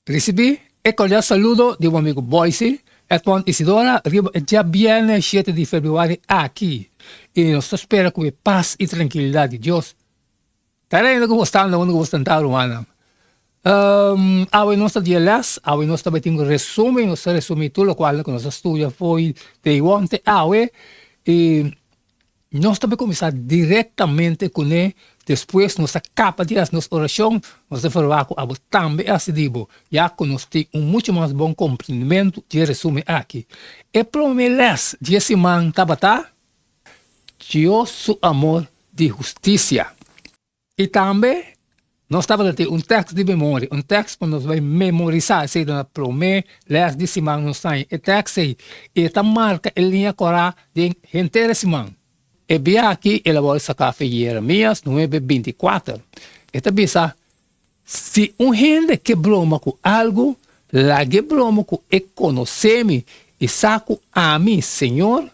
Risibí e kordial saludo di bo amigu Boyce Edmond Isidora riba e djabièrnè shete di febrüari aki i nos ta spera ku e pas i trankilidat di Dios ta reina ku bo sta na unda ku bo stantá rumannan. Awe nos ta dia lès, awe nos ta bai tin un resumen, nos ta resumí tur lokual ku nos a studia fo'i day one te awe i Nos ta bai kuminsá direktamente kuné, despues nos ta kaba di hasi nos orashon, nos ta ferwagt ku abo tambe a hasi di bo, ya ku nos tin un muchu mas bon komprendimentu di e resumen aki. E promé lès di e siman tabata Dios su amor di hustisia. I tambe nos tabata tin un tèks di memoria, un tèks ku nos bai memorisá. Esei ta na promé lès di siman nos taña e tèks ei i e ta marka e liña kòrá den henter e siman. E bia aki el a wòrdu saká for Jeremias nuebe 24. E ta bisa, Si un hende ke broma ku algu, lag'é broma ku e konosé mi i sa ku ami, Señor,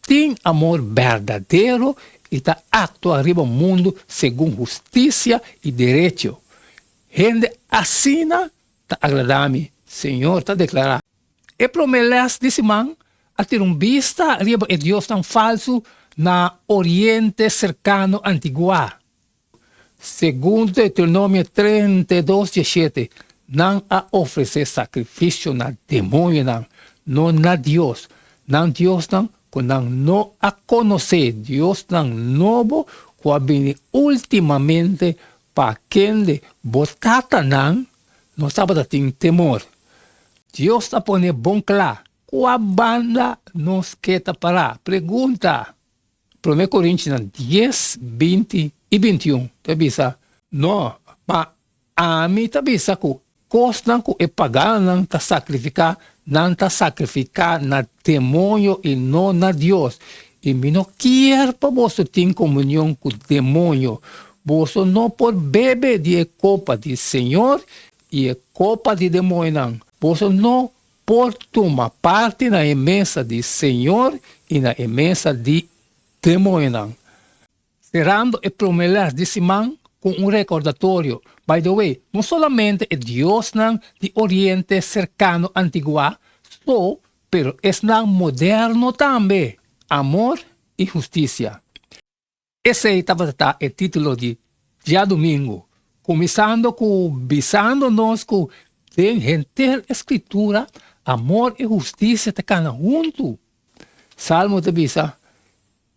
Tin amor berdadero i ta aktua riba mundu segun hustisia i derecho. Hende asina ta agradá mi, Señor ta deklará. E promé lès di siman a tira un bista riba e diosnan falsu na Oriente Serkano Antiguá. Segun Deuteronomio 32, 17, nan a ofresé sakrifisio na demonionan, no na Dios. Nan diosnan ku nan no a konosé, diosnan nobo ku a bini últimamente pa kende bo tatanan no tabata tin temor. Dios ta pone bon kla kua banda nos ke ta pará. Pregunta. Promé Korintinan dies, 20 i 21 ta bisa, No, ma ami ta bisa ku kosnan ku e paganonan ta sakrifiká, nan ta sakrifiká na demoño i no na Dios, i mi no kier pa boso tin komunion ku demoño. Boso no por bebe di e kopa di Señor i e kopa di demoñonan. Boso no Por tuma parti na e mesa di Señor i na e mesa di demoñonan. Serando e promé lès di siman ku un rekordatorio. By the way, no solamente e diosnan di Oriente Serkano antiguá so, pero esnan moderno tambe, amor i hustisia. Esei tabata ta e título di djadumingu, kuminsando ku bisando nos ku den henter e Skritura amor i hustisia ta kana huntu. Salmo ta bisa,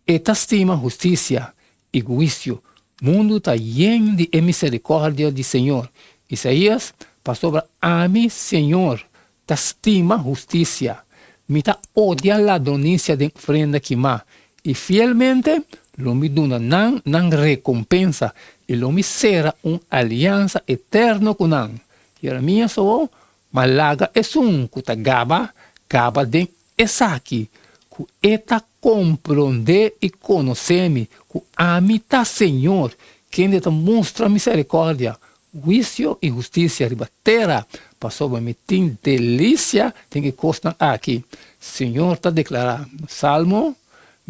E ta stima hustisia i huisio, mundu ta yen di e miserikòrdia di Señor. Isaías, Pasobra ami, Señor, ta stima hustisia, mi ta odia ladronisia den ofrenda kimá, i fielmente lo mi duna nan nan rekompensa i lo mi sera un aliansa eterno ku nan. Jeremias awor, Ma laga esun ku ta gaba, gaba den esaki, ku e ta komprondé i konosé mi, ku ami ta Señor, kende ta mustra miserikòrdia, Huisio i hustisia riba tera, pasobra mi tin delisia den e kosnan aki, Señor ta deklará. Salmo,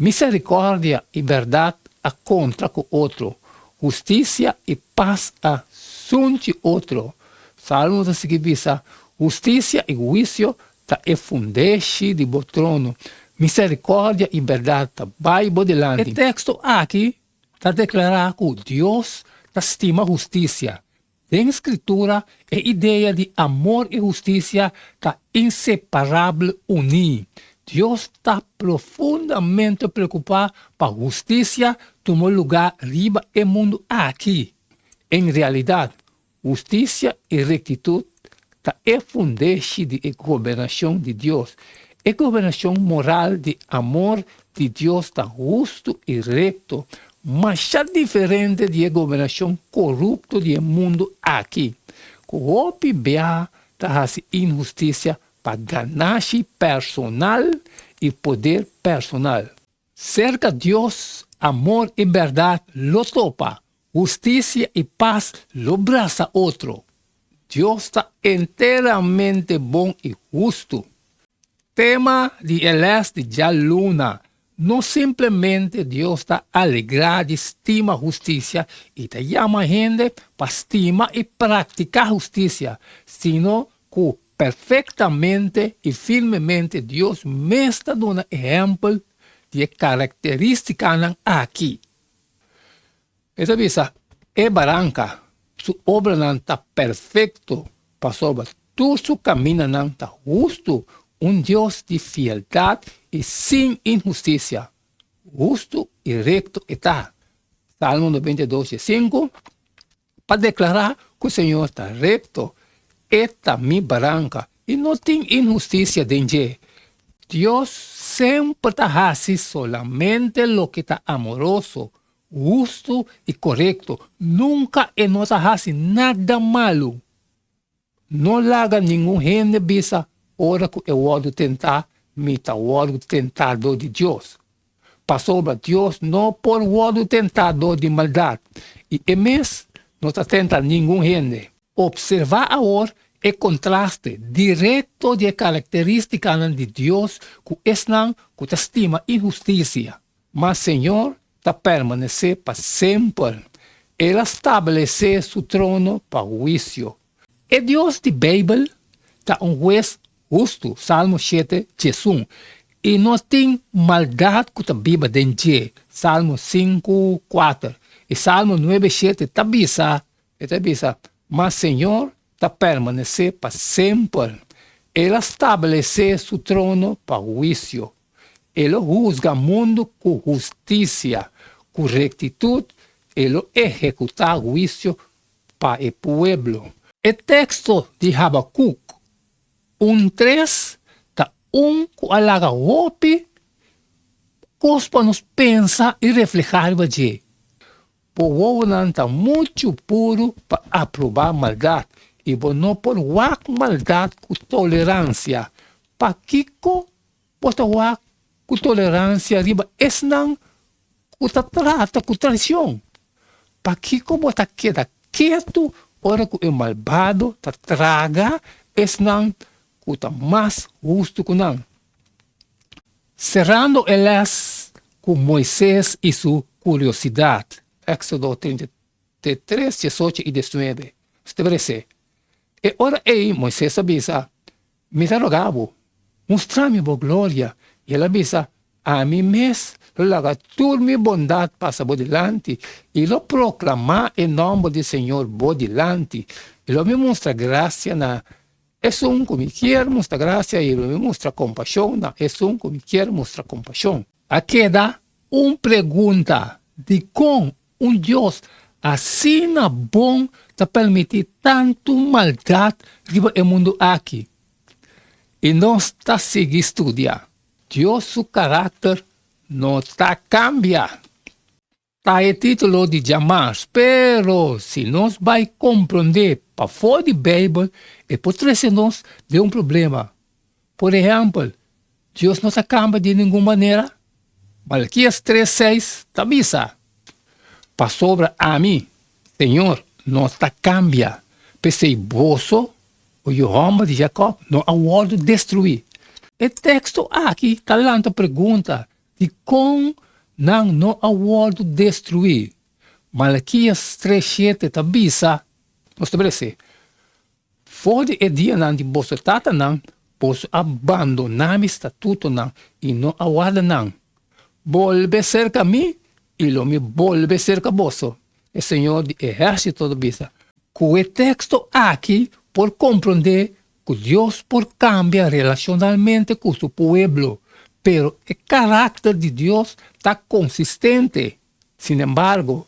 Miserikòrdia i bèrdat a kontra ku otro, hustisia i pas a sunchi otro. Salmo ta sigui bisa, Hustisia i huisio ta e fundeshi di bo trono, miserikòrdia i bèrdat ta bai bo dilanti. E teksto aki ta deklará ku Dios ta stima hustisia. Den Skritura, e idea di amor i hustisia ta inseparabel uní. Dios ta profundamente preokupá pa hustisia tuma lugá riba e mundu aki. En realidat, Hustisia i rektitut ta e fundeshi di e gobernashon di Dios. E gobernashon moral di amor di Dios ta hustu i rekto, masha diferente di e gobernashon korupto di e mundu aki, ku hopi biaha ta hasi inhustisia pa ganashi personal i poder personal. Serka Dios, amor i bèrdat lo topa, hustisia i pas lo brasa otro. Dios ta enteramente bon i hustu. Tema di e lès di djaluna, No simplemente Dios ta alegrá di stima hustisia i ta yama hende pa stima i praktiká hustisia, sino. ku perfektamente i firmemente Dios mes ta duna ehèmpel di e karakterístikanan aki. E ta bisa, E baranka, su obranan ta perfekto, pasobra tur su kamindanan ta hustu, un Dios di fieldat i sin inhustisia. Hustu i rekto e ta. Salmo 92, 5. Pa deklará ku Señor ta rekto, E ta mi baranka i no tin inhustisia den dje. Dios semper ta hasi solamente loke ta amoroso, hustu i korekto, nunka e no ta hasi nada malu. No laga ningun hende bisa ora ku e wòrdu tentá, Mi ta wòrdu tentá dor di Dios. Pasobra Dios no por wòrdu tentá dor di maldat, i e mes no ta tenta ningun hende. Opservá awor e kontraste direkto di e karakterístikanan di Dios ku esnan ku ta stima inhustisia. Ma Señor ta permanesé pa semper, El a stablesé su trono pa huisio. E Dios di Beibel ta un hues hustu, Salmo shete, diesun, i no tin maldat ku ta biba den dje, Salmo sinku, kuater. I Salmo nuebe, shete ta bisa, E ta bisa, Ma Señor ta permanesé pa semper, El a stablesé su trono pa huisio. E lo husga mundu ku hustisia, ku rektitut e lo ehekutá huisio pa e pueblo. E teksto di Habakuk un tres ta un ku a laga hopi kos pa nos pensa i reflehá riba dje. Bo wowonan ta muchu puru pa aprobá maldat, i bo no por wak maldat ku toleransia. Pakiko bo ta wak ku toleransia riba esnan ku ta trata ku traishon? Pakiko bo ta keda ketu ora ku e malbado ta traga esnan ku ta mas hustu ku nan? Serando e les ku Moises i su kuriosidat, Éksodo 33, 18 i 19, stablesé, E ora ei Moises a bisa, Mi ta roga bo, mustra mi bo gloria. I el a bisa, Ami mes lo laga tur mi bondat pasa bo dilanti, i lo proklamá e nòmber di señor bo dilanti, i lo mi mustra grasia na esun ku mi kier mustra grasia, i lo mi mustra kompashon na esun ku mi kier mustra kompashon. A keda un pregunta, Dikon un Dios asina bon ta permití tantu maldat riba e mundu aki? I nos ta sigui studia. Dios su karakter no ta kambia. Ta e título di djamars, pero si nos bai komprondé pafó di Beibel, e por trese nos den un problema. Por ehèmpel, Dios no ta kambia di ningun manera? Malakias tres seis ta bisa, Pasobra ami, Señor, no ta kambia, p'esei boso, o yu hòmber di Jakòb, no a wòrdu destruí. E teksto aki ta lanta pregunta, Dikon nan no a wòrdu destruí? Malakias tres shete ta bisa, Nos ta brese, For di e dianan di boso tatanan, boso a bandoná mi statutonan i no a warda nan. Bolbe serka mi, i lo mi bolbe serka boso, e Señor di ehérsito ta bisa. Ku e teksto aki por komprondé ku Dios por kambia relashonalmente ku su pueblo, pero e karakter di Dios ta konsistente. Sinembargo,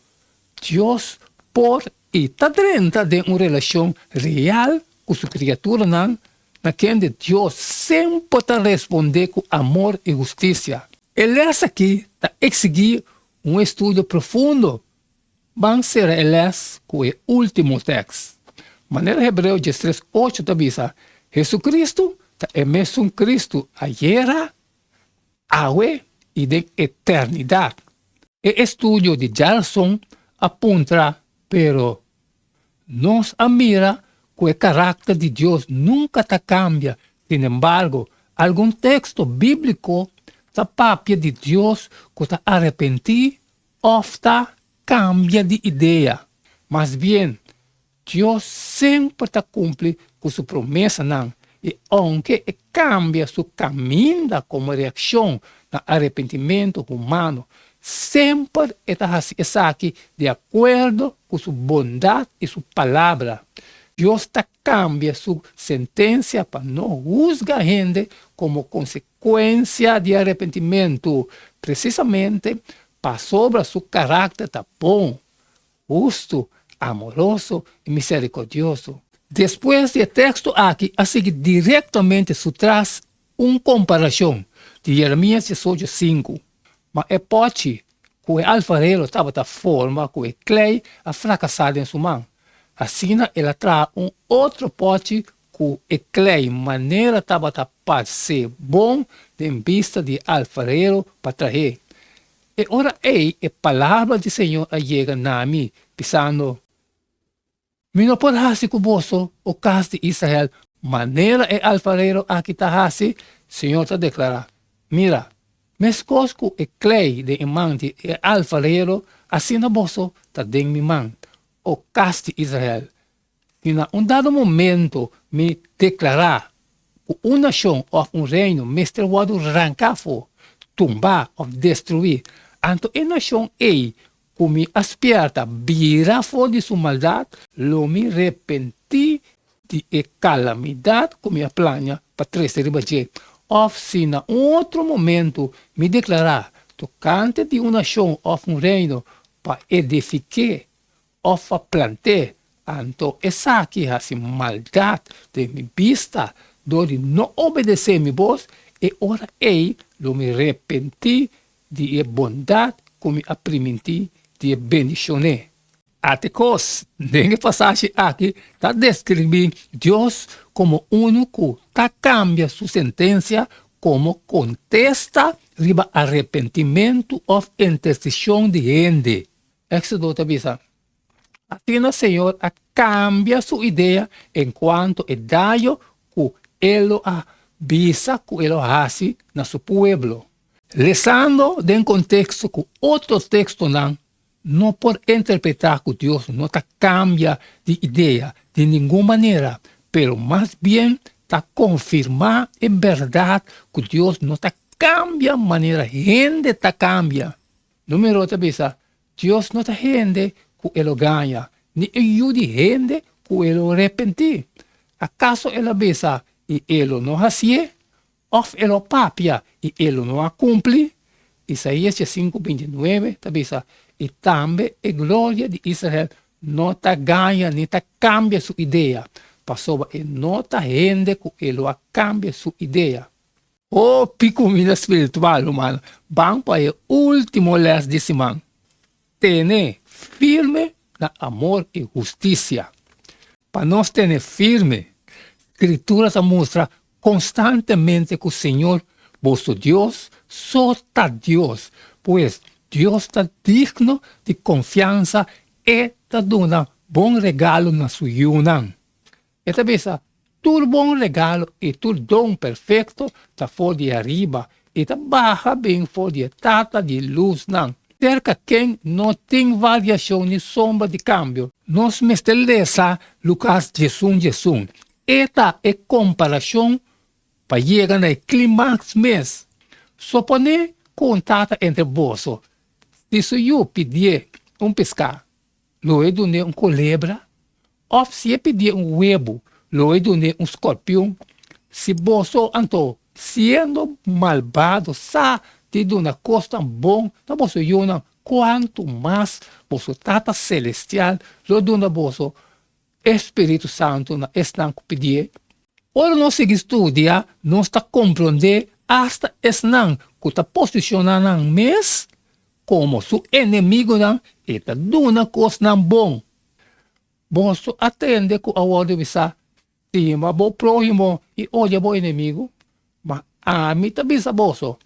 Dios por i ta drenta den un relashon real ku su kriaturanan, na kende Dios semper ta respondé ku amor i hustisia. E lès akí ta eksigí un estudio profundo. Ban sera e lès ku e último tèks. Manera Hebreo 13, 8 ta bisa, Hesukristu ta e mesun Kristu ayera, awe i den eternidat. E estudio di djarason a puntra, Pero nos a mira ku e karakter di Dios nunka ta kambia. Sinembargo, algun teksto bíbliko ta papia di Dios ku ta arepentí òf ta kambia di idea. Mas bien, Dios semper ta kumpli ku su promesanan i ounke e kambia su kaminda komo reakshon na arepentimentu humano, semper e ta hasi esaki di akuerdo ku su bondat i su Palabra. Dios ta kambia su sentensia pa no husga hende komo konsekuensia di arepentimentu, presisamente pasobra su karakter ta bon. Hustu, amoroso i miserikordioso. Despues di e teksto aki a sigui direktamente su tras un komparashon di Jeremias diesocho sinku. Ma e pòchi ku e alfarero tabata forma ku e klei a frakasá den su man. Asina el a traha un otro pòchi ku e klei manera tabata parse bon den bista di e alfarero pa trah'é. E ora ei e palabra di Señor a yega na mi, bisando, Mi no por hasi ku boso, o kas di Israel, manera e alfarero aki ta hasi, Señor ta deklará. Mira, meskos ku e klei den e man di e alfarero, asina boso ta den mi man, o kas di Israel. Si na un dado momento mi deklará ku un nashon òf un reino mester wòrdu ranká afó, tumbá òf destruí, anto e nashon ei ku mi a spièrta bira for di su maldat, lo mi repentí di e kalamidat ku mi a plania pa trese riba dje. Òf si na un otro momento mi deklará tokante di un nashon òf un reino pa edifik'é òf pa plant'é, anto esaki hasi maldat den mi bista dor di no obedesé mi bos, e ora ei lo mi repentí di e bondat ku mi a primintí di e bendishon'é. Ate kos den e pasashi aki ta deskribí Dios komo unu ku ta kambia su sentensia komo kontesta riba arepentimentu òf interseshon di hende. Éxodo ta bisa, Asina Señor a cambia su idea en cuanto e daño cu E lo a bisa cu E lo haci na su pueblo. Lesando den contexto cu otro textonan, no por interpreta cu Dios no ta cambia di idea di ningun manera, pero mas bien ta confirma e berdad cu Dios no ta cambia manera hende ta cambia. Número ta bisa, Dios no ta hende ku e lo gaña, ni e yu di hende ku e lo repentí. Akaso el a bisa i e lo no hasié? Òf e lo papia i e lo no a kumpli? Isaías diesinku bintinuebe ta bisa, I tambe e gloria di Israel no ta gaña ni ta kambia su idea, pasobra e no ta hende ku e lo a kambia su idea. Hopi kumida spiritual, ruman. Ban pa e último lès di siman. Tene firme na amor i hustisia. Pa nos tene firme, Skritura ta mustra konstantemente ku Señor, boso Dios, so ta Dios. Pues, Dios ta digno di konfiansa, e ta duna bon regalo na su yunan. E ta bisa, Tur bon regalo i tur don perfekto ta for di ariba i ta baha bin for di e Tata di lusnan, serka ken no tin variashon ni sombra di kambio. Nos mester lesa Lukas diesun diesun. E ta e komparashon pa yega na e klimaks mes. Soponé ku un tata entre boso, si su yu pidié un piská, lo e dun'é un kolebra? Òf si e pidié un webu, lo e dun'é un skorpion? Si boso anto, siendo malbado, sa di duna kosnan bon na boso yunan, kuantu mas boso Tata selestial lo duna boso e spiritu santu na esnan ku pidié? Ora nos sigui studia, nos ta komprondé asta esnan ku ta posishoná nan mes komo su enemigunan, e ta duna kosnan bon. Boso a tende ku a wòrdu bisá, Stima bo próhimo i odia bo enemigu. Ma ami ta bisa boso,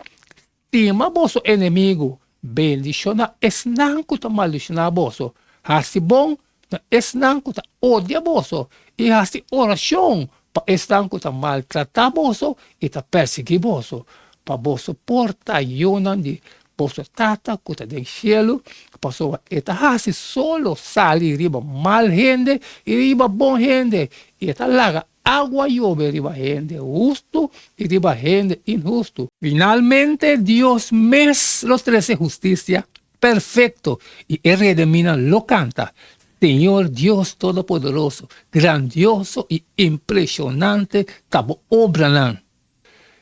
Stima boso enemigu, bendishoná esnan ku ta maldishoná boso, hasi bon na esnan ku ta odia boso i hasi orashon pa esnan ku ta maltratá boso i ta persiguí boso, pa boso por ta yunan di. Boso Tata ku ta den shelu, pasobra e ta hasi solo sali riba mal hende i riba bon hende, i e ta laga awa yobe riba hende hustu i riba hende inhustu. Finalmente Dios mes lo trese hustisia perfekto i e redeminan lo kanta, Señor Dios Todopoderoso, grandioso i impreshonante ta bo obranan!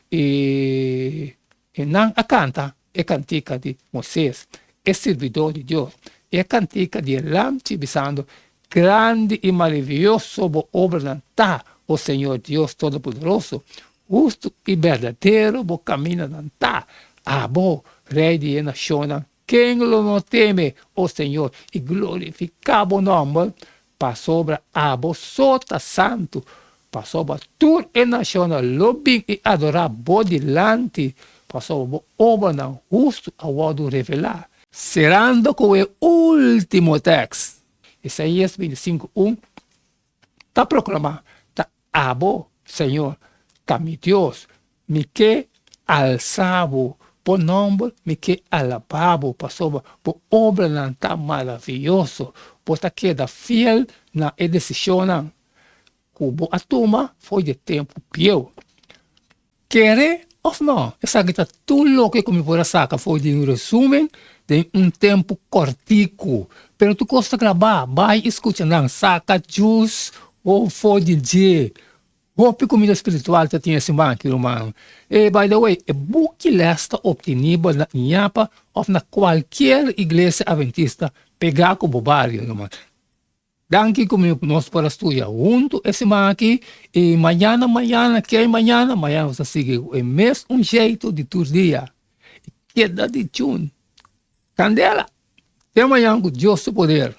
I I nan a kanta e kantika di Moises, e sirbidó di Dios, i e kantika di e Lamchi, bisando, Grandi i maravioso bo obranan ta, o Señor Dios Todopoderoso! Hustu i berdadero bo kamindanan ta, abo, Rei di e nashonnan. Ken lo no teme, o Señor, i glorifiká bo nòmber? Pasobra abo so ta santu, pasobra tur e nashonnan lo bin i adorá bo dilanti, pasobra bo obranan hustu a wòrdu revelá. Serando ku e último tèks, Isaías 25, un, ta proklamá, Ta abo, Señor, ta mi Dios, mi ke alsa bo, bo nòmber mi ke alabá bo, pasobra bo obranan ta maravioso, bo ta keda fiel na e desishonnan ku bo a tuma for di e tempu bieu. Kere òf nò, esaki ta tur loke ku mi por a saka for di un resúmen den un tempu kòrtiku. Pero tur kos ta grabá, bai i skucha nan, saka djus o for di dje. Hopi kumida spiritual ta tin e siman aki, ruman. E by the way, e buki lès ta optenibel na Iñapa òf na kualkier iglesia aventista pegá ku bo bario, ruman. Danki ku mi nos por a studia huntu e siman aki i mañana mañana ke mañana mañana nos ta sigui ku e mes un jeito di tur dia i keda di chun kandela te mañana ku Dios su poder.